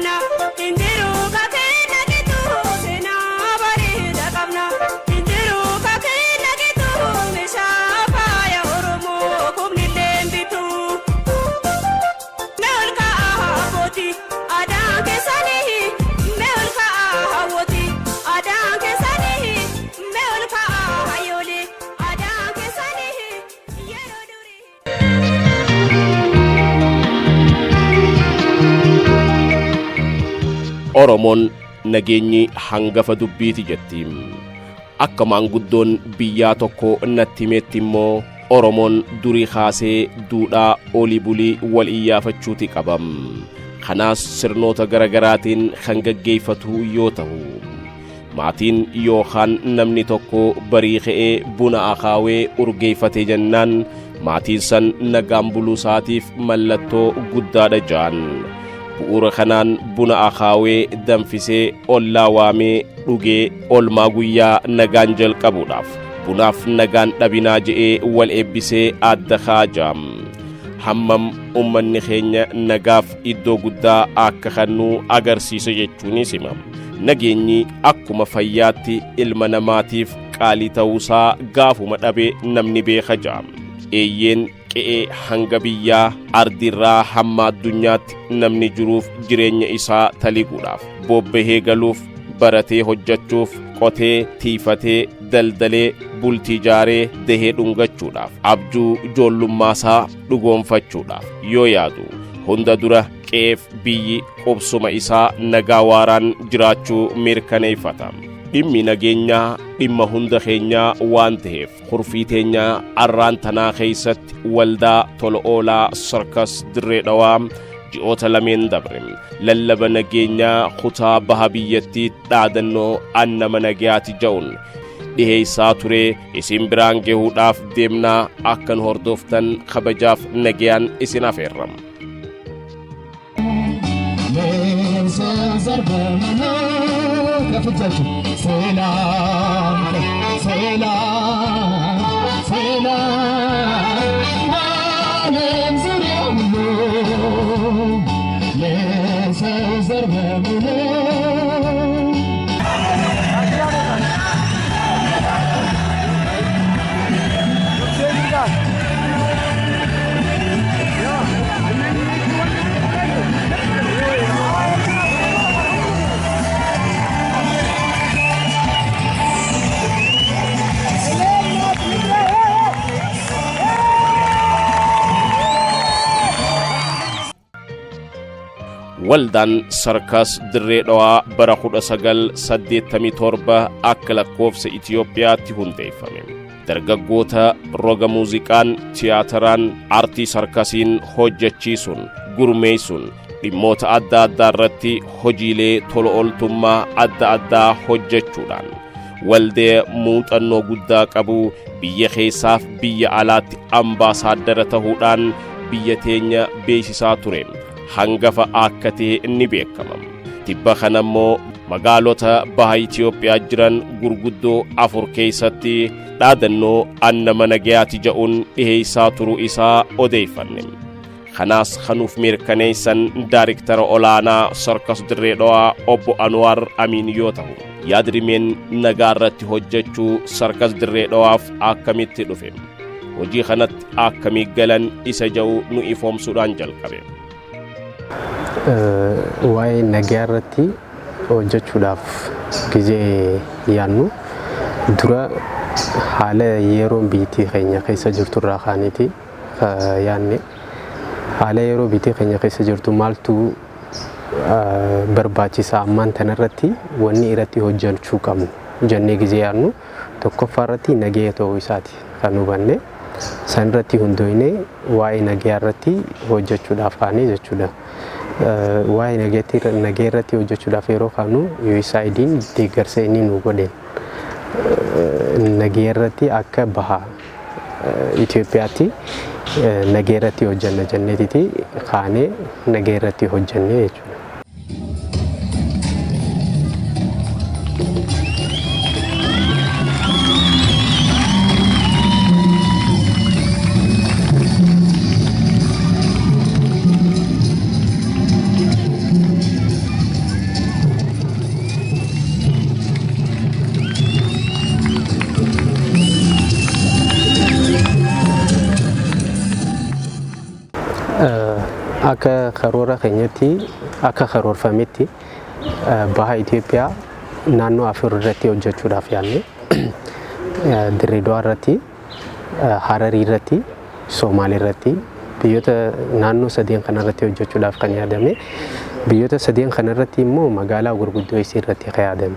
qabna. Injiru kakee nagitu seenaa bareeda qabna. Injiru kakee nagitu meeshaa faaya Oromoo kumnillee bitu. Mee ol ka'aa abbootii aadaan keessanii, mee ol ka'aa hawwootii aadaan keessanii, mee ol ka'aa hayyoolee aadaan keessanii yeroo durii. Oromoon nageenyi hangafa dubbiiti jetti. Akka maanguddoon biyyaa tokko natti himetti immoo Oromoon durii kaasee duudhaa olii bulii wal iyyaafachuuti qaba. Kanaas sirnoota garagaraatiin kan gaggeeffatu yoo ta'u, maatiin yookaan namni tokko barii ka'ee buna akaawee urgeeffatee jennaan maatiin san nagaan buluu isaatiif mallattoo guddaadha ja'an. Bu'uura kanaan buna akaawee danfisee ollaa waamee dhugee olmaa guyyaa nagaan jalqabuudhaaf bunaaf nagaan dhabinaa je'ee wal eebbisee adda kaajaam. Hammam ummanni keenya nagaaf iddoo guddaa akka kennuu agarsiisa jechuunis hima. Nageenyi akkuma fayyaatti ilma namaatiif qaalii ta'uusaa gaafuma dhabe namni beeka ja'a. Eeyyeen, qe'ee hanga biyyaa, ardiirraa hamma addunyaatti namni jiruuf jireenya isaa taliguudhaaf bobbahee galuuf, baratee hojjechuuf, qotee tiifatee, daldalee, bultii jaaree, dahee dhungachuudhaaf, abjuu ijoollummaa dhugoonfachuudhaaf yoo yaadu hunda dura qe'eef biyyi qubsuma isaa nagaa waaraan jiraachuu mirkaneeffata. Dhimmi nageenyaa dhimma hunda keenyaa waan ta'eef kurfii teenyaa arraan tanaa keessatti waldaa tola oolaa Sarkas Dirree Dhawaa ji'oota lameen dabre lallaba nageenyaa kutaa baha biyyattii dhaadannoo annama nagayaati ja'uun dhiheessaa ture isin biraan gahuudhaaf deemnaa, akkan hordoftan kabajaaf nagayaan isin afeerram. ሰላም ሰላም ሰላም በዓለም ዙሪያ ሁሉ ለሰው ዘር በሙሉ። Waldaan Sarkas Dirree Dhawaa bara 1987 akka lakkoofsa Itiyoophiyaatti hundeeffame. Dargaggoota roga muuziqaan, tiyaataraan, aartii sarkasiin hojjechiisuun, gurmeessuun dhimmoota adda addaa irratti hojiilee tola ooltummaa adda addaa hojjechuudhaan waldee muuxannoo guddaa qabu, biyya keessaaf biyya alaatti ambaasaaddara ta'uudhaan biyya teenya beeksisaa ture hangafa akka ta'e ni beekama. Tibba kana immoo magaalota baha Itiyoophiyaa jiran gurguddoo afur keessatti dhaadannoo annama nagayaati ja'uun dhiheessaa turuu isaa odeeffanne. Kanaas kanuuf mirkaneessan daariktara olaanaa Sarkas Dirree Dhawaa obbo Anwaar Amiin yoo ta'u, yaadrimeen nagaa irratti hojjechuu Sarkas Dirree Dhawaaf akkamitti dhufe, hojii kanatti akkamii galan isa ja'u nu ifoomsuudhaan jalqabe. Waa'ee nagaa irratti hojjechuudhaaf gizee yaannu dura haala yeroon biyyattii keenya keessa jirtu irraa kaaniiti yaanne. Haala yeroo biyyattii keenya keessa jirtu maaltu barbaachisa, ammaan tanarratti wanni irratti hojjechuu qabnu jennee gizee yaannu, tokkoffaa irratti nageenya ta'uu isaati kan hubanne. San irratti hundoofnee waa'ee nagaa irratti hojjechuudhaaf kaanee jechuudha. Waa'ee nagaa irratti hojjechuudhaaf yeroo kaanu USAID'n deeggarsa inni nu godheen nagaa irratti akka baha Itoophiyaatti nagaa irratti hojjenna jenneetiti kaanee nagaa irratti hojjenne jechuudha. Akka karoora keenyatti, akka karoorfametti, baha Itoophiyaa naannoo afur irratti hojjechuudhaaf yaadne: Dirreedawaa irratti, Hararii irratti, Somaalee irratti. Biyyoota naannoo sadeen kana irratti hojjechuudhaaf kan yaadame. Biyyoota sadeen kana irratti immoo magaalaa gurguddoo isii irratti kan yaadame.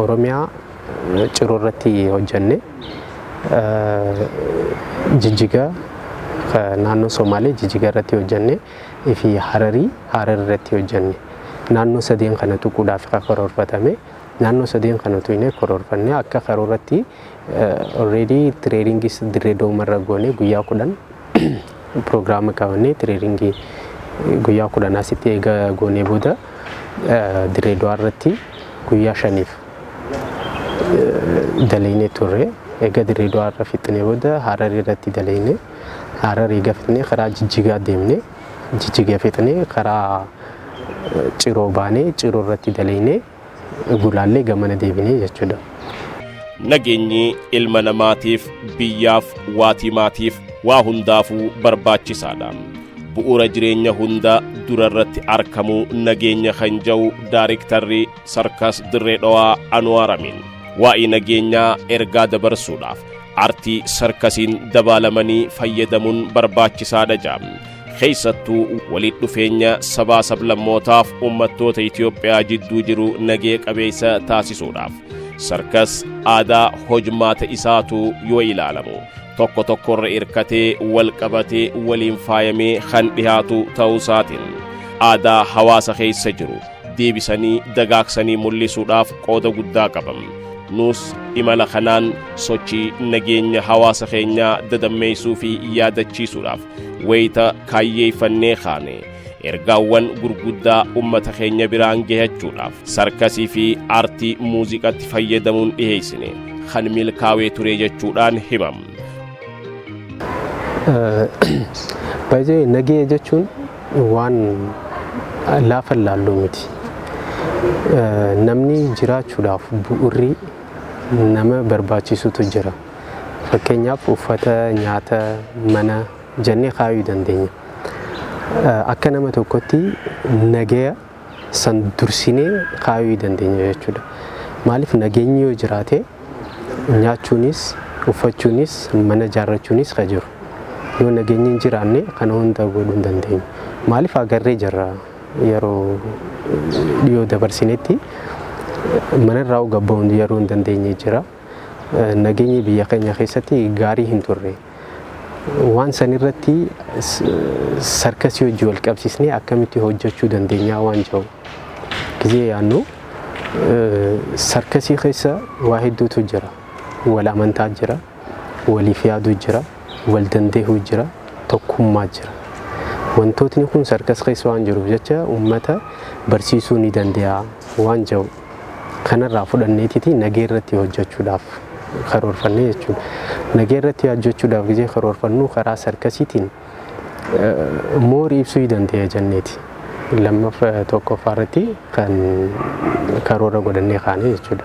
Oromiyaa Ciroo irratti hojjenne, Jijjiga, naannoo Somaalee Jijjiga irratti hojjenne fi Hararii Harar irratti hojjenne. Naannoo sadeen kana tuquudhaaf kan karoorfatame. Naannoo sadeen kana tuqnee karoorfanne. Akka karooratti already trainingis Dirree Dawaa goone. Guyyaa 10 piroogiraama qabannee trainingii guyyaa 10 asitti eega goonee booda Dirree Dawaa irratti guyyaa 5f dalaynee turre. Eega Dirree Dawaa irra fixnee booda Hararii irratti dalayne. Harar eega fixnee karaa Jijjigaa deemne. Jijjiga fixnee karaa Ciroo baanee, Ciroo irratti dalaynee gulaallee gamana deebinee jechuudha. Nageenyi ilma namaatiif, biyyaaf, waatii maatiif, waa hundaafuu barbaachisaadha. Bu'uura jireenya hunda dura irratti argamu nageenya kan jedhu daariktarri Sarkas Dirree Dhawaa Anwaar Amiin, waa'ee nageenyaa ergaa dabarsuudhaaf artii sarkasiin dabaalamanii fayyadamuun barbaachisaadha jedha. Keessattuu walitti dhufeenya sabaa, sablammootaaf uummattoota Itoophiyaa jidduu jiru nagee qabeessa taasisuudhaaf sarkas aadaa hojmaata isaatu yoo ilaalamu tokko tokkorra irkatee, wal qabatee, waliin faayamee kan dhihaatu ta'uu isaatiin aadaa hawaasa keessa jiru deebisanii dagaagsanii mul'isuudhaaf qooda guddaa qabam. Nus imala kanaan sochii nageenya hawaasa keenyaa dadammeessuu fi yaadachiisuudhaaf wayita kaayyeeffannee kaane, ergaawwan gurguddaa ummata keenya biraan gahachuudhaaf sarkasii fi aartii muuziqatti fayyadamuun dhiheessine kan milkaawee ture jechuudhaan himam. Baay'ee nagee jechuun waan laafa laalluu miti. Namni jiraachuudhaaf bu'urri nama barbaachisutu jira. Fakkeenyaaf uffata, nyaata, mana jennee kaayuu dandeenya. Akka nama tokkotti nagaya san dursinee kaayuu dandeenya jechuudha. Maaliif, nageenyi yoo jiraate nyaachuunis, uffachuunis, mana ijaarrachuunis ka jiru. Yoo nageenyi hin jiraanne kana hunda godhuu hin dandeenyu. Maaliif, agarree jirra, yeroo dhiyoo dabarsinetti manarraa gabba'uun yeroo hin dandeenye jira. Nageenyi biyya keenya keessatti gaarii hin turre. Waan san irratti sarkasii hojii wal qabsiisnee akkamitti hojjechuu dandeenya waan jiru. Gizee yaannu sarkasii keessa waa hedduutu jira. Wal amantaa jira, waliif yaaduu jira, wal dandeehuu jira, tokkummaa jira. Wantootni kun sarkas keessa waan jiruuf jecha uummata barsiisuu ni danda'a waan jiru. Kanarraa fudhanneetiti nagee irratti hojjechuudhaaf karoorfannee jechuudha. Nagee irratti hojjechuudhaaf gizee karoorfannu karaa sarkasiitiin moorii ibsuu ni dandeenya jenneeti. Lammaffaa, tokkoffaa irratti kan karoora godhannee kaane jechuudha.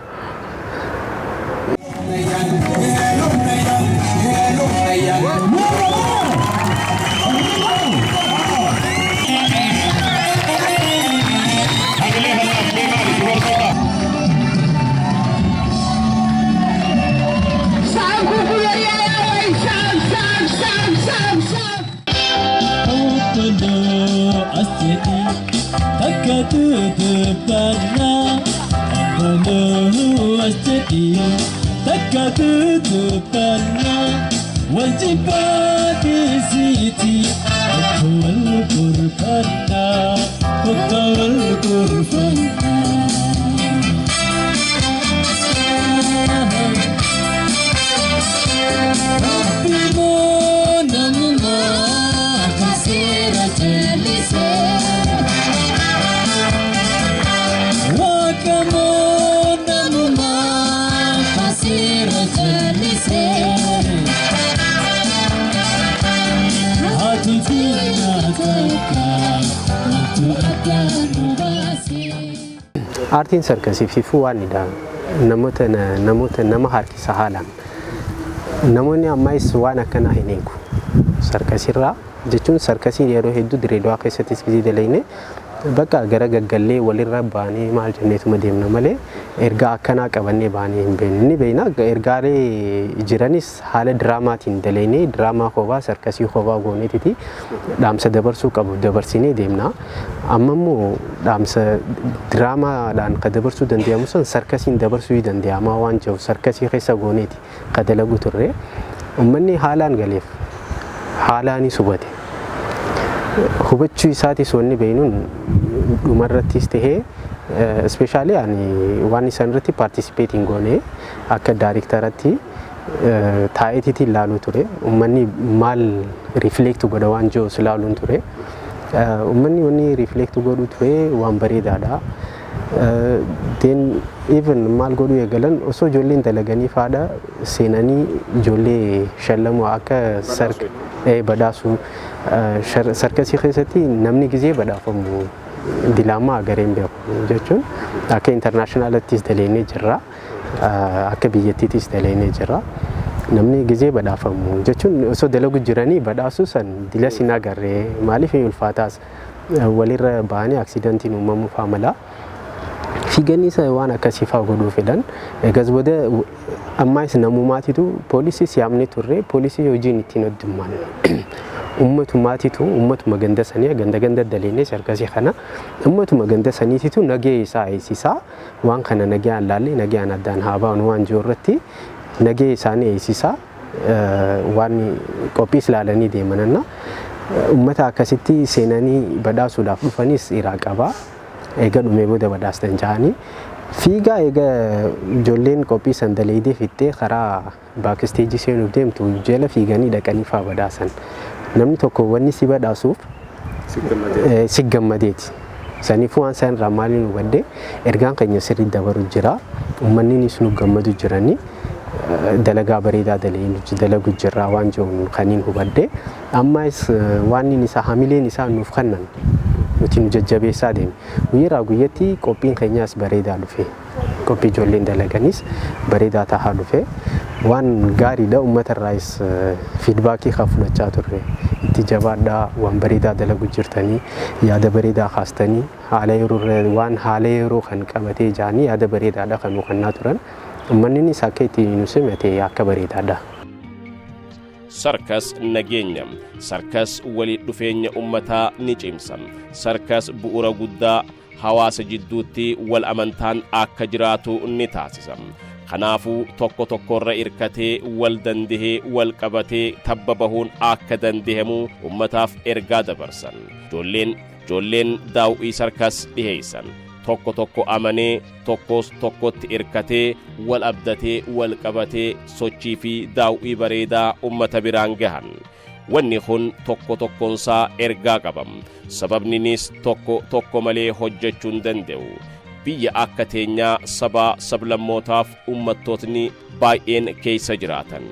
Aartiin sarkasiif waan idha. Namoota nama harkisa haalaan. Namoonni ammaas waan akkanaa hin eegu. Sarkasirraa Jechuun sarkasiin yeroo hedduu Dirreedawaa keessattis gizee dalayne bakka gara gaggallee walirra baanee maal jenneetuma deemna malee ergaa akkanaa qabannee baanee hin beeknu. Ni beekna, ergaalee jiranis haala diraamaatiin dalaynee, diraamaa kophaa, sarkasii kophaa gooneetiti dhaamsa dabarsuu qabu dabarsinee deemna. Amma immoo dhaamsa diraamaadhaan ka dabarsuu danda'amu sun sarkasiin dabarsuu danda'ama waan jiruuf sarkasii keessa gooneeti ka dalagu turre. Uummanni haalaan galeef, haalaanis hubate. Hubachuu isaatis wanni beeknuun dhumarrattis tahee, especially ani waan isaan irratti participate hin goone, akka daariktaratti taa'eetiitiin ilaaluu ture. Uummanni maal reflect godha waan jiru ilaaluun ture. Uummanni wanni reflect godhu ture waan bareedaadha. Then even maal godhuu eegalan, osoo ijoolleen dalaganii faadha seenanii ijoollee shallamu akka badhaasuu. Sarkasii keessatti namni gizee badhaafamu dilaamaa agareen beeku jechuun akka internationalattis daleennee jirra, akka biyyattiitis daleennee jirra. Namni gizee badhaafamu jechuun osoo dalagu jiranii badhaasuu san dilas hin agarree. Maaliif, ulfaataas, walirra ba'anii accidentiin uumamuu faa mala. Fiiganii isa waan akkasii faa godhuu fedhan. Egas booda ammaas namumaatitu poolisii siyaamnee turre, poolisii hojiin ittiin addummaan ummatumaatitu, ummatuma ganda sanii, ganda ganda daleenee sarkasii kana, ummatuma ganda saniititu nagee isaa eegsisaa. Waan kana nagayaan laallee nagayaan addaan haa baanu waan jiru irratti nagee isaanii eegsisaa, waan qophiis ilaalanii deemananna. Ummata akkasitti seenanii badhaasuudhaaf dhufanis iraa qabaa. Eega dhumee booda badhaastan ja'anii fiigaa, eega ijoolleen qophii san daleedee fixxee karaa backstage seenuuf deemtu jala fiiganii dhaqanii faa badhaasan. Namni tokko wanni si badhaasuuf si gammadeeti. Saniifuu waan isaan irraa maaliin hubadde, ergaan keenya sirrii dabaru jira. Uummanninis nu gammadu jiranii, dalagaa bareedaa dalagu jirra waan jiruun kaniin hubadde. Ammas waan inni isaa hamileen isaa nuuf kennan nuti nu jajjabeessaa deeme. Guyyaraa guyyatti qophiin keenyaas bareedaa dhufe. Qophii ijoolleen dalaganis bareedaa tahaa dhufe. Waan gaariidha, uummata irraayis feedbackii kan fudhachaa turre. Itti jabaadhaa, waan bareedaa dalagu jirtanii, yaada bareedaa kaastanii, haala yeroo waan haala yeroo kan qabatee jaanii yaada bareedaadha kan nu kennaa turan. Uummanninis akka itti nu simate akka bareedaadha. Sarkas nageenya, sarkas walitti dhufeenya ummataa ni cimsa. Sarkas bu'uura guddaa hawaasa jidduutti wal amantaan akka jiraatu ni taasisa. Kanaafuu tokko tokkorra irkatee, wal dandahee, wal qabatee tabba bahuun akka dandahamu ummataaf ergaa dabarsan. Ijoolleen daaw'ii sarkas dhiheeysan tokko tokko amanee, tokkos tokkotti irkatee, wal abdatee, wal qabatee sochii fi daaw'ii bareedaa ummata biraan gahan. Wanni kun tokko tokkoonsaa ergaa qaba. Sababninis tokko tokko malee hojjechuu hin danda'u. Biyya akka teenyaa sabaa sablammootaaf ummattootni baay'een keessa jiraatan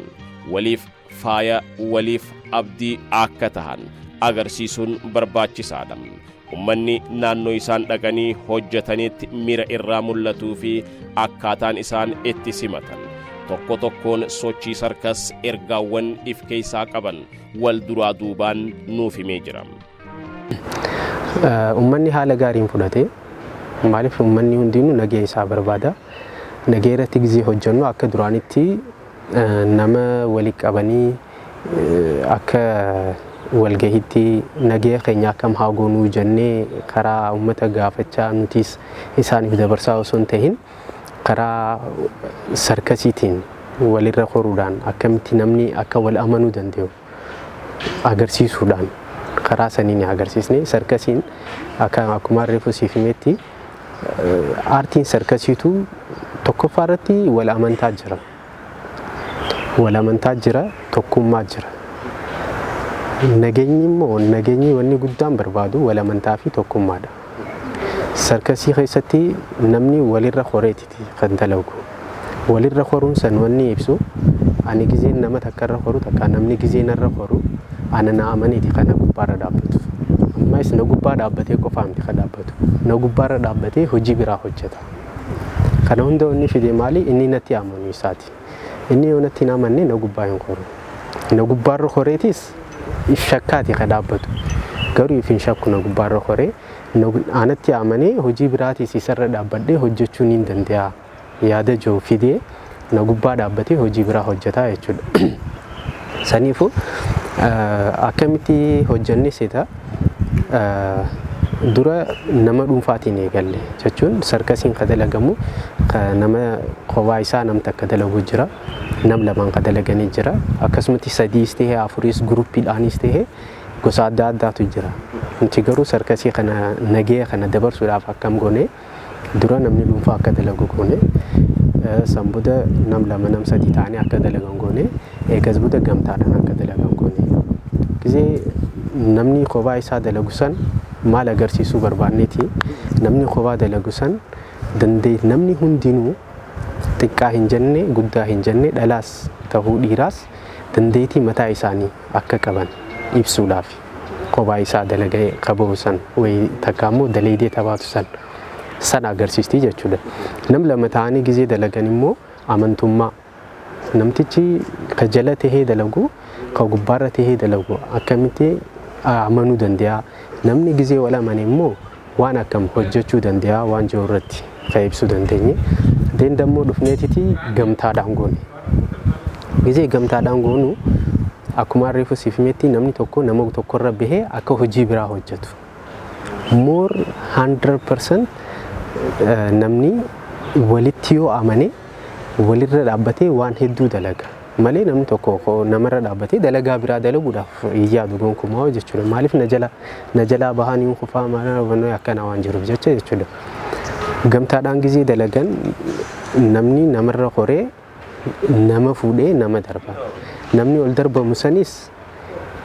waliif faaya, waliif abdii akka tahan agarsiisuun barbaachisaadha. Ummanni naannoo isaan dhaqanii hojjetanitti miira irraa mul'atuu fi akkaataan isaan itti simatan tokko tokkoon sochii sarkas ergaawwan if keessaa qaban wal duraa duubaan nuuf himee jira. Uummanni haala gaariin fudhate. Maaliif, uummanni hundinuu nagee isaa barbaada. Nagee irratti gizee hojjennu akka duraanitti nama walitti qabanii akka walgahitti nagee keenya akkam haa goonuu jennee karaa uummata gaafachaa nutis isaaniif dabarsaa osoo hin tahin, karaa sarkasiitiin walirra koruudhaan akkamitti namni akka wal amanuu danda'u agarsiisuudhaan karaa saniin agarsiisne. Sarkasiin akka akkuma reefu siif himetti, aartiin sarkasiitu tokkoffaa irratti wal amantaa jira. Wal amantaa jira, tokkummaa jira. Nageenyi immoo, nageenyi wanni guddaan barbaadu wal amantaa fi tokkummaadha. Sarkasii keessatti namni walirra horeetiti kan dalagu. Walirra horuun san wanni ibsu, ani gizeen nama takka irra horu, takka namni gizeen irra horu, ana na amaneeti kana gubbaarra dhaabbatu. Ammas na gubbaa dhaabbatee qofaa miti kan dhaabbatu. Na gubbaarra dhaabbatee hojii biraa hojjeta. Kana hunda inni fide maali? Inni natti amanu isaati. Inni yoo natti hin amanne na gubbaa hin horu. Na gubbaarra horeetis If shakkaati ka dhaabbatu. Garuu if hin shakku, na gubbaarra koree anatti amanee hojii biraatiis isarra dhaabbadhee hojjechuu ni danda'a. Yaada jiru fidee na gubbaa dhaabbatee hojii biraa hojjetaa jechuudha. Saniifuu akkamitti hojjenne seeta? Dura nama dhuunfaatiin eegalle jechuun sarkasiin ka dalagamu nama kophaa isaa nam takka dalagu jira, nam lamaan ka dalaganii jira, akkasumatti sadiis tahee afuriis guruppiidhaanis tahee gosa adda addaatu jira. Nuti garuu sarkasii kana nagaya kana dabarsuudhaaf akkam goone? Dura namni dhuunfaa akka dalagu goone, san booda nam lama, nam sadii ta'anii akka dalagan goone, eegas booda gamtaadhaan akka dalagan goone. Gisee namni kophaa isaa dalagu san maal agarsiisuu barbaanneeti? Namni kophaa dalagu san dandee namni hundinuu xiqqaa hin jenne, guddaa hin jenne, dhalaas tahuu dhiiraas dandeettii mataa isaanii akka qaban ibsuudhaaf kophaa isaa dalagee qabu san wayi takka immoo daleedee taphaatu san san agarsiisti jechuudha. Nam lama ta'anii gizee dalagan immoo amantummaa namtichi ka jala tahee dalagu ka gubbaarra tahee dalagu akkamitti amanuu danda'a? Namni gizee wal amane immoo waan akkam hojjechuu danda'a waan jiru irratti ka ibsuu dandeenye. Deen dammoo dhufneetiti gamtaadhaan goone. Gizee gamtaadhaan goonu akkuma reefu siif himetti namni tokko nama tokkorra bahee akka hojii biraa hojjetu. More 100% namni walitti yoo amane walirra dhaabbatee waan hedduu dalaga. Malee namni tokko namarra dhaabbatee dalagaa biraa dalaguudhaaf hin yaadu gonkumaa jechuudha. Maaliif? Na jalaa bahanii kufaa maal akkana waan jiruuf jecha jechuudha. Gamtaadhaan gizee dalagan namni namarra koree nama fuudhee nama darba. Namni ol darbamu sanis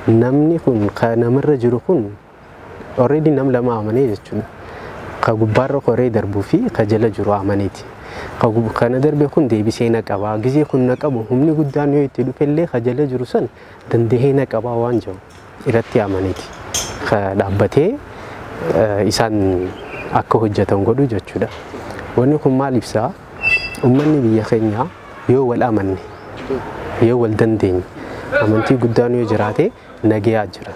namni kun ka namarra jiru kun already nam lama amanee jechuudha. Ka gubbaarra koree darbuu fi ka jala jiru amaneeti. Kana darbe kun deebisee na qabaa. Gizee kun na qabu humni guddaan yoo itti dhufellee ka jala jiru san dandahee na qabaa waan jiru irratti amaneeti. Ka dhaabbatee isaan akka hojjetan godhu jechuudha. Wanni kun maal ibsaa? Uummanni biyya keenyaa yoo wal amanne, yoo wal dandeenye, amantii guddaan yoo jiraate nagayaa jira.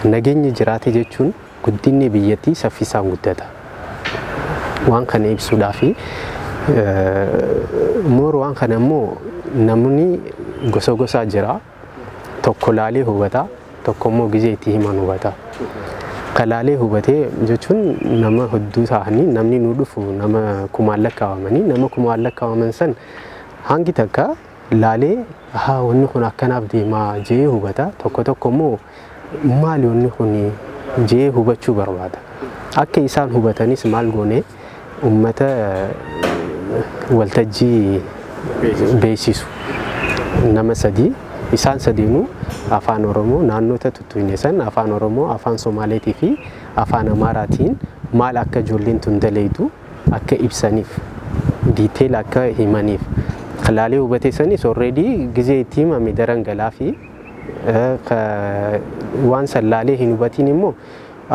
Nageenyi jiraate jechuun guddinni biyyattii saffisaan guddata. Waan kana ibsuudhaafi more waan kana immoo namni gosa gosaa jira. Tokko laalee hubata, tokko immoo gizee itti himan hubata. Ka laalee hubatee jechuun nama hedduu ta'anii namni nu dhufu nama kumaan lakkaawamanii, nama kumaan lakkaawaman san hangi takka laalee haa wanni kun akkanaaf deemaa jee hubata. Tokko tokko immoo maali wanni kun jee hubachuu barbaada. Akka isaan hubatanis maal goone? Uummata waltajjii beeksisu nama sadii, isaan sadiinuu afaan Oromoo naannota tuttuqne san afaan Oromoo, afaan Somaaleetii fi afaan Amaaraatiin maal akka ijoolleen tun daleeytu akka ibsaniif, detail akka himaniif. Laalee hubatee sanis already gizee itti himame daran galaa fi waan san laalee hin hubatiin immoo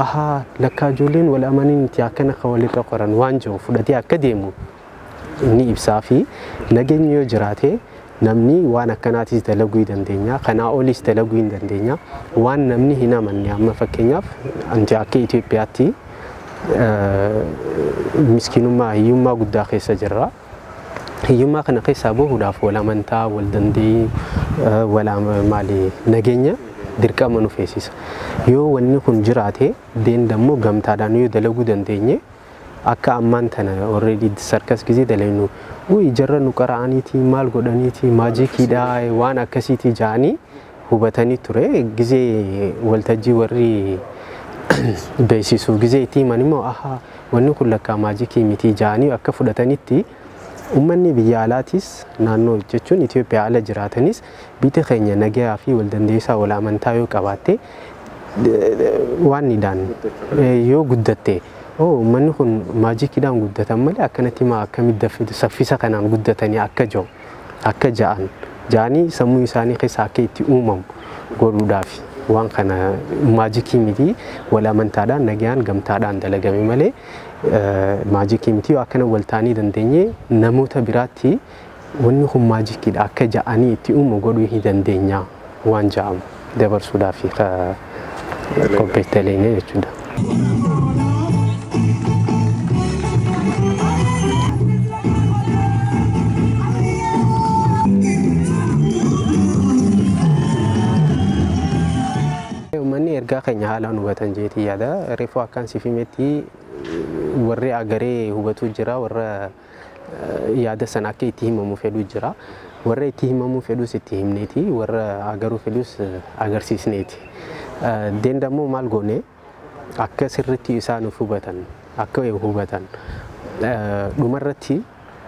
ahaa lakkaa ijoolleen wal amaniin itti akkana ka walirra qoran waan jiru fudhatee akka deemu ni ibsaa fi nageenyi yoo jiraate namni waan akkanaatis dalaguu hin dandeenya, kanaa olis dalaguu hin dandeenya. Waan namni hin amanne amma fakkeenyaaf anti akka Itoophiyaatti miskiinummaa, hiyyummaa guddaa keessa jirra. Hiyyummaa kana keessaa bahuudhaaf wal amantaa, wal dandeenyu, wal maali, nageenya dirqama nu feesisa. Yoo wanni kun jiraate deen dammoo gamtaadhaan yoo dalaguu dandeenye akka ammaan tana already sarkas gizee dalaynu uyi jarra nu qara'aniiti, maal godhaniiti, maajikiidha, waan akkasiiti ja'anii hubatanii ture. Gizee waltajjii warri beeksisuuf gizee itti himan immoo ahaa wanni kun lakkaa maajikii miti ja'anii akka fudhatanitti uummanni biyya alaatis naannoo jechuun Itoophiyaa ala jiraatanis biyya keenya nagayaa fi wal dandeessaa wal amantaa yoo qabaatte waan nidhaan yoo guddatte uummanni kun maajikiidhaan guddatan malee akkanatti maa akkamitti saffisa kanaan guddatanii akka jiru akka ja'an ja'anii sammuu isaanii keessa akka itti uumamu godhuudhaaf waan kana maajikii miti, wal amantaadhaan nagayaan gamtaadhaan dalagame malee maajikii miti, yoo akkana wal taanii dandeenye namoota biraatti wanni kun maajikiidha akka ja'anii itti uumu godhuu hin dandeenya waan ja'amu. dabarsuudhaaf qopheessitanii jechuudha. Uummanni ergaa keenya haalaan hubatan jeetii yaada. Reefuu akkaan siif himetti warri agaree hubatu jira, warra yaada sana akka itti himamu fedhu jira. Warra itti himamuu fedhus itti himneeti, warra agaruu fedhus agarsiisneeti. Deendammoo maal goone akka sirriitti isaan hubatan, akka hubatan dhumarratti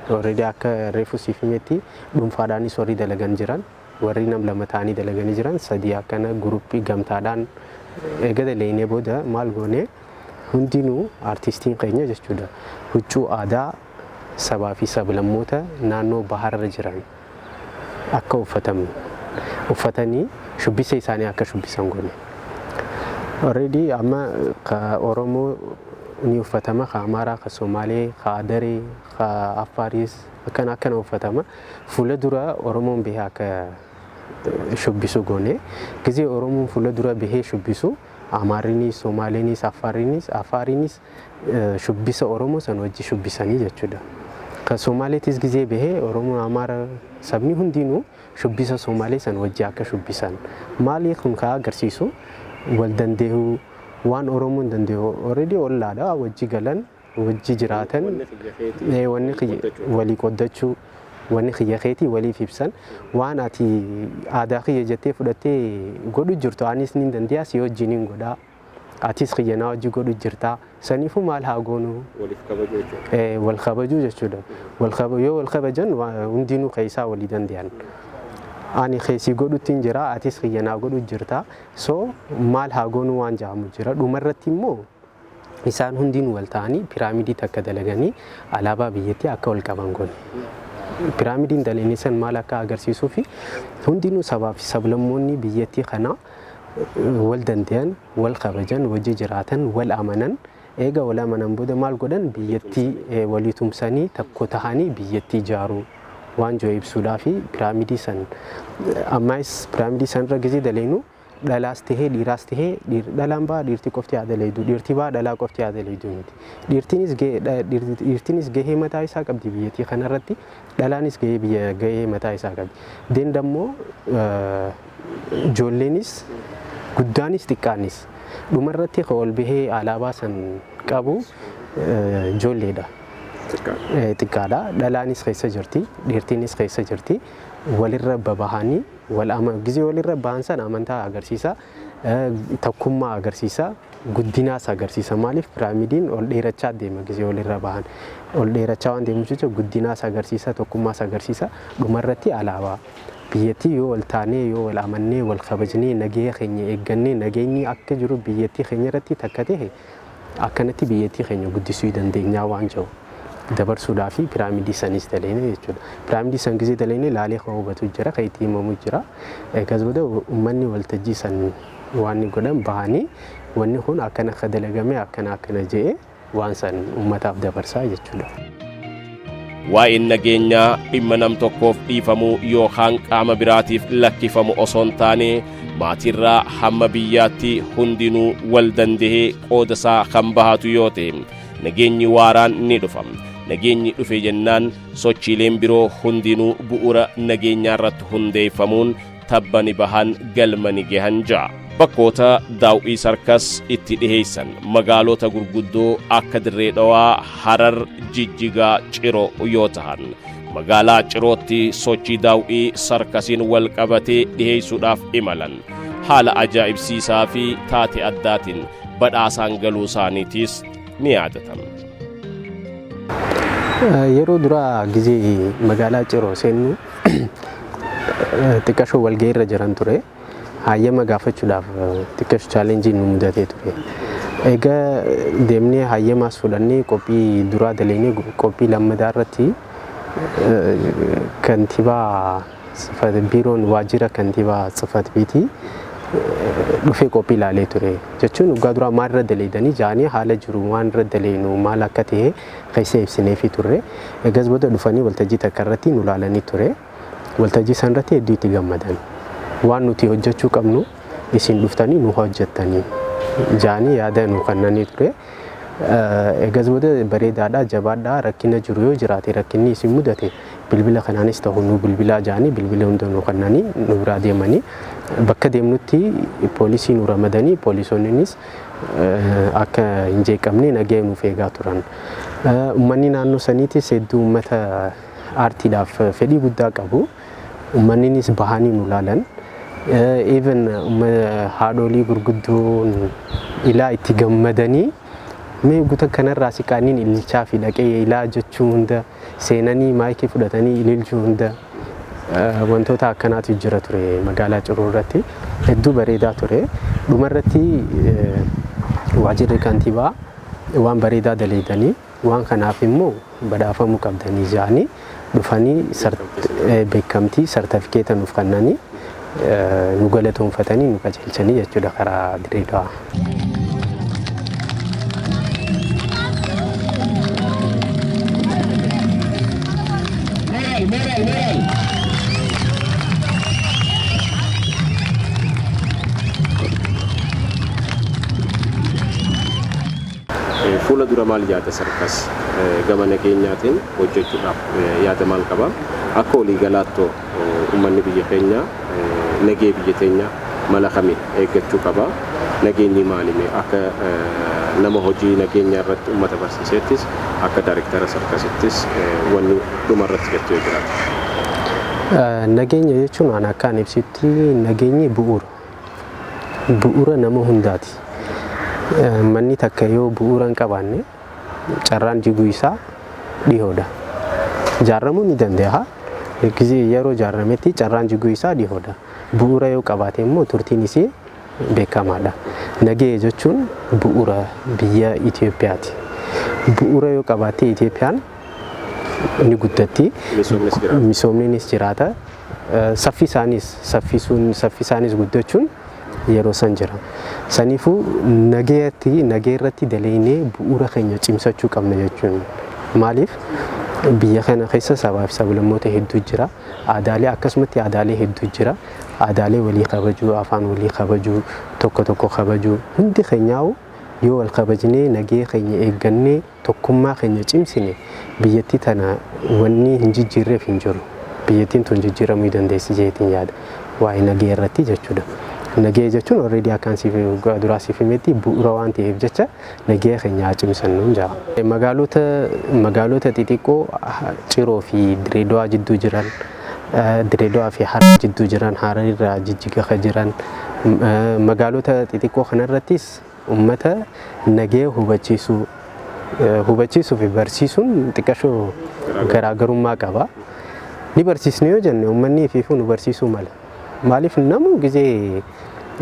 already akka reefuu siif himetti dhuunfaadhaanis warri dalagan jiran, warri nam lama ta'anii dalaganii jiran, sadii akkana guruppii gamtaadhaan eega dalagnee booda maal goone hundinuu artistiin keenya jechuudha huccuu aadaa sabaa fi sablammoota naannoo baharra jiran akka uffatamu uffatanii shubbisa isaanii akka shubbisan goone. Already amma ka Oromoo ni uffatama, ka Amaaraa, ka Somaalee, ka Adaree, ka Affaaris akkana akkana uffatama. Fuula dura Oromoon bahee akka shubbisu goone. Gizee Oromoon fuula dura bahee shubbisu Amaarinis, Somaaliinis, Affaarinis shubbisa Oromoo san wajji shubbisanii jechuudha. Ka Somaaleetis gizee bahee Oromoon, Amaara, sabni hundinuu shubbisa Somaalee san wajji akka shubbisan. Maali kun ka agarsiisu wal dandeehuu waan Oromoon dandeehu already ollaadha, wajji galan, wajji jiraatan, wanni walii qoddachuu, wanni kiyya keetii waliif ibsan, waan ati aadaa kiyya jettee fudhattee godhu jirtu anis nin dandeeya, si wajjin hin godhaa, atis kiyya naa wajji godhu jirtaa, saniifuu maal haa goonu, wal kabajuu jechuudha. Yoo wal kabajan hundinuu keessaa walii dandeeyan. Ani keessii godhutti hin jira, atis kiyya naa godhu jirta, so maal haa goonu waan jedhamu jira. Dhumarratti immoo isaan hundinuu wal ta'anii piraamidii takka dalaganii alaabaa biyyattii akka wal qaban goone. Piraamidiin dalaganii san maal akka agarsiisuu fi hundinuu sabaa fi sablammoonni biyyattii kanaa wal dandeeyan, wal kabajan, wajji jiraatan, wal amanan. Eega wal amanan booda maal godhan biyyattii walii tumsanii tokko tahanii biyyattii ijaaruu waan jiru ibsuudhaa fi piraamidii san ammaas piraamidii sanirra gizee daleenu dhalaas tahee dhiiraas tahee dhalaan ba'a dhiirti qofti haa daleedu, dhiirti ba'a dhalaa qofti haa daleedu miti. Dhiirtinis gahee mataa isaa qabdi biyyattii kanarratti, dhalaanis gahee mataa isaa qabdi. Deen dammoo ijoolleenis guddaanis xiqqaanis dhumarratti kan ol bahee alaabaa san qabu ijoolleedha. Xiqqaadha. Dhalaanis keessa jirti, dhiirtiinis keessa jirti. Walirra babahanii gizee walirra bahan san amantaa agarsiisa, tokkummaa agarsiisa, guddinaas agarsiisa. Maaliif piraamidiin ol dheerachaa deema gizee walirra bahan. Ol dheerachaa waan deemuuf jecha guddinaas agarsiisa, tokkummaas agarsiisa. Dhumarratti alaabaa biyyattii yoo wal taanee, yoo wal amannee, wal kabajnee, nageenya keenya eeggannee, nageenyi akka jiru biyyattii keenya irratti takka ta'e akkanatti biyyattii keenya guddisuu dandeenyaa waan jiru dabarsuudhaa fi piraamidii sanis daleene jechuudha. Piraamidii san gizee daleene laalee kan hubatu jira, kan itti himamu jira. Eegas booda uummanni waltajjii san waan inni godhan bahanii wanni kun akkana akka dalagame akkana akkana je'ee waan san uummataaf dabarsaa jechuudha. Waa'een nageenyaa dhimma nam tokkoof dhiifamuu yookaan qaama biraatiif lakkifamu osoo hin taane maatirraa hamma biyyaatti hundinuu wal dandahee qooda isaa kan bahatu yoo ta'e nageenyi waaraan ni dhufa. Nageenyi dhufe jennaan sochiileen biroo hundinuu bu'uura nageenyaa irratti hundeeffamuun tabba ni bahan, galma ni gahan ja'a. Bakkoota daawwii sarkas itti dhiheessan magaalota gurguddoo akka Dirree Dhawaa, Harar, Jijjigaa, Ciroo yoo tahan magaalaa Cirootti sochii daawwii sarkasiin wal qabatee dhiheessuudhaaf imalan haala ajaa'ibsiisaa fi taate addaatiin badhaasaan galuu isaaniitiis ni yaadatan. Yeroo duraa gizee magaalaa Ciroo seennu xiqqashoo walgahii irra jiran ture. Hayyama gaafachuudhaaf xiqqasho chaalenjiin nu mudatee ture. Egaa deemnee hayyamaas fudhannee qophii duraa daleynee qophii lammataa irratti kantiibaa biiroon waajjira kantiibaa tsifat beetii dhufee qophii ilaalee ture. Jechuun waggaa duraa maal irra daleedanii jaanii haala jiru waan irra daleenu maal akka ta'e keessa ibsineefii turre. Egas booda dhufanii waltajjii takka irratti nu ilaalanii ture. Waltajjii san irratti hedduu itti gammadan. Waan nuti hojjechuu qabnu Isin dhuftanii nu hojjettanii jaanii yaada nu kennanii ture. Egas booda bareedaadha, jabaadhaa, rakkina jiru yoo jiraate, rakkinni isin mudate bilbila kanaanis ta'u nu bilbilaa jaanii bilbila hunda nu kennanii nu biraa deemanii, bakka deemnutti poolisii nu ramadanii, poolisoonnis akka hin jeeqamne nagaya nuuf eegaa turan. Uummanni naannoo saniitis hedduu uummata aartiidhaaf fedhii guddaa qabu. Uummanninis bahanii nu laalan. Even haadholii gurguddoon ilaa itti gammadanii mee guta kanarraa siqaaniin ililchaa fi dhaqee ilaa jechuu hunda seenanii maayikii fudhatanii ililchuu hunda, wantoota akkanaatu jira ture magaalaa Ciroo irratti, hedduu bareedaa ture. Dhumarratti waajirri kantiibaa waan bareedaa daleedanii, waan kanaaf immoo badhaafamuu qabdanii jedhanii dhufanii beekamtii sartifikeeta nuuf kennanii, nu galatoonfatanii nu qajeelchanii jechuudha karaa Dirree Dawaa. Moral, moral, moral. Fuula dura maal yaada sarkas gama nageenyaatiin hojjechuudhaaf yaada maal qaba? Akka waliigalaattoo uummanni biyya keenya nagee biyya teenya mala kamiin eeggachuu qaba? Nageenyi maalime? Akka nama hojii nageenya irratti uummata barsiiseettis, akka daayirektara sarkasittis, wanni dhuma irratti jettu yoo jiraate. Nageenya jechuun waan akkaan ibsitti nageenyi bu'uura. Bu'uura nama hundaati. Manni takka yoo bu'uura hin qabaanne carraan jiguu isaa dhihoodha. Ijaaramuu ni danda'a. Gizee yeroo ijaarametti carraan jiguu isaa dhihoodha. Bu'uura yoo qabaate immoo turtiin isii beekamaadha. Nagaya jechuun bu'uura biyya Itoophiyaati. Bu'uura yoo qabaatte Itoophiyaan ni guddatti. Misoomnis jiraata. Misoomnis jiraata. Saffisaanis saffisuun saffisaanis guddachuun yeroo san jira. Saniifuu nagayatti nagaya irratti dalaynee bu'uura keenya cimsachuu qabna jechuun. Maaliif, biyya kana keessa sabaa fi sablammoota hedduu jira. Aadaalee akkasumatti aadaalee hedduu jira. Aadaalee walii kabajuu, afaan walii kabajuu, tokko tokko kabajuu, hundi keenyaa'u yoo wal kabajnee, nagaya keenya eeggannee, tokkummaa keenya cimsine, biyyattii tana wanni hin jijjiirreef hin jiru. Biyyattiin tun jijjiiramuu dandeessi jeetiin yaada. Waa'ee nagaya irratti jechuudha. Nagaya jechuun already akkaan siif duraa siif himetti bu'uura waan ta'eef jecha nagaya keenya haa cimsannu jaa. Magaalota xixiqqoo Ciroo fi Dirree Dawaa jidduu jiran, Dirree Dawaa fi Harar jidduu jiran, Harar irraa Jijjiga ka jiran, magaalota xixiqqoo kanarrattis uummata nagaya hubachiisuu, hubachiisuu fi barsiisuun xiqqashoo garaagarummaa qaba. Ni barsiisne yoo jenne uummanni ifiifuu nu barsiisuu mala. Maaliif, namu gizee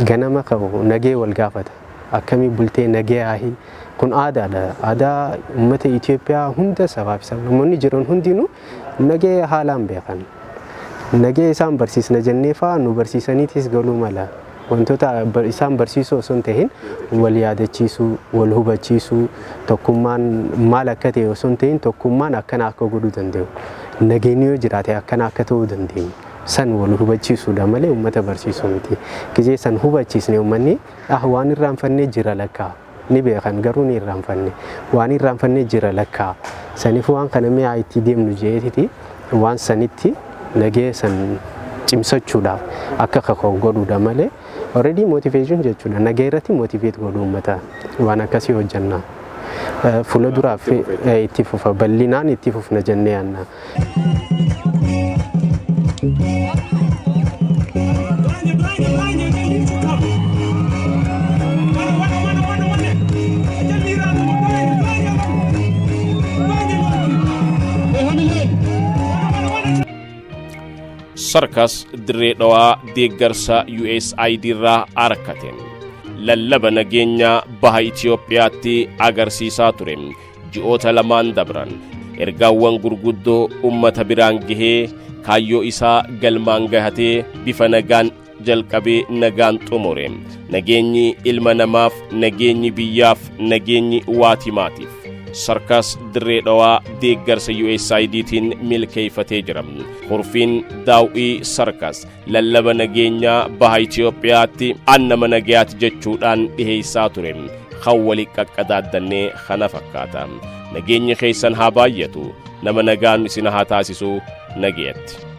ganama qabu nagee wal gaafata. Akkamii bultee, nagee haahi, kun aadaadha. Aadaa uummata Itoophiyaa hunda, sabaa fi sablammoonni jiran hundinuu nagee haalaan beekan. Nagee isaan barsiisna jennee fa'aa nu barsiisaniitis galuu mala. Wantoota isaan barsiisuu osoo hin ta'in wal yaadachiisuu, wal hubachiisuu, tokkummaan maal akka ta'e osoo hin ta'in tokkummaan akkana akka godhuu danda'u. Nageenyi yoo jiraate akkana akka ta'uu dandeenyu. San wal hubachiisuudha malee uummata barsiisuu miti. Gizee san hubachiisne uummanni ah waan irraanfannee jira lakkaa, ni beekan garuu ni irraanfanne, waan irraanfannee jira lakkaa, saniif waan kana mi'aa itti deemnu jeetiti waan sanitti nagee san cimsachuudhaaf akka kaka'u godhuudha malee already motivation jechuudha, nagee irratti motivate godhu uummata, waan akkasii hojjenna. Fuula duraaf itti fufa, bal'inaan itti fufna jennee yaadna. Blinded, blinded, blinded, they need to come. One, one, one, one, one. Blinded, blinded, blinded. Blinded. Sarkas Dirree Dhawaa deeggarsa USAID irraa argateen lallaba nageenyaa baha Itiyoophiyaatti agarsiisaa ture. Ji'oota lamaan dabran ergaawwan gurguddoo ummata biraan gahee, kaayyoo isaa galmaan gahatee, bifa nagaan jalqabee nagaan xumure. Nageenyi ilma namaaf, nageenyi biyyaaf, nageenyi waatimaatiif. Sarkas Dirree Dhawaa deeggarsa USAIDtiin milkeeffatee jira. Kurfiin daaw'ii Sarkas lallaba nageenyaa baha Itoophiyaatti annama nagayaati jechuudhaan dhiheessaa ture. Kan wali qaqqadaaddannee kana fakkaata. Nageenyi keessan haa baay'atu. Nama nagaan isin haa taasisu, nagayatti.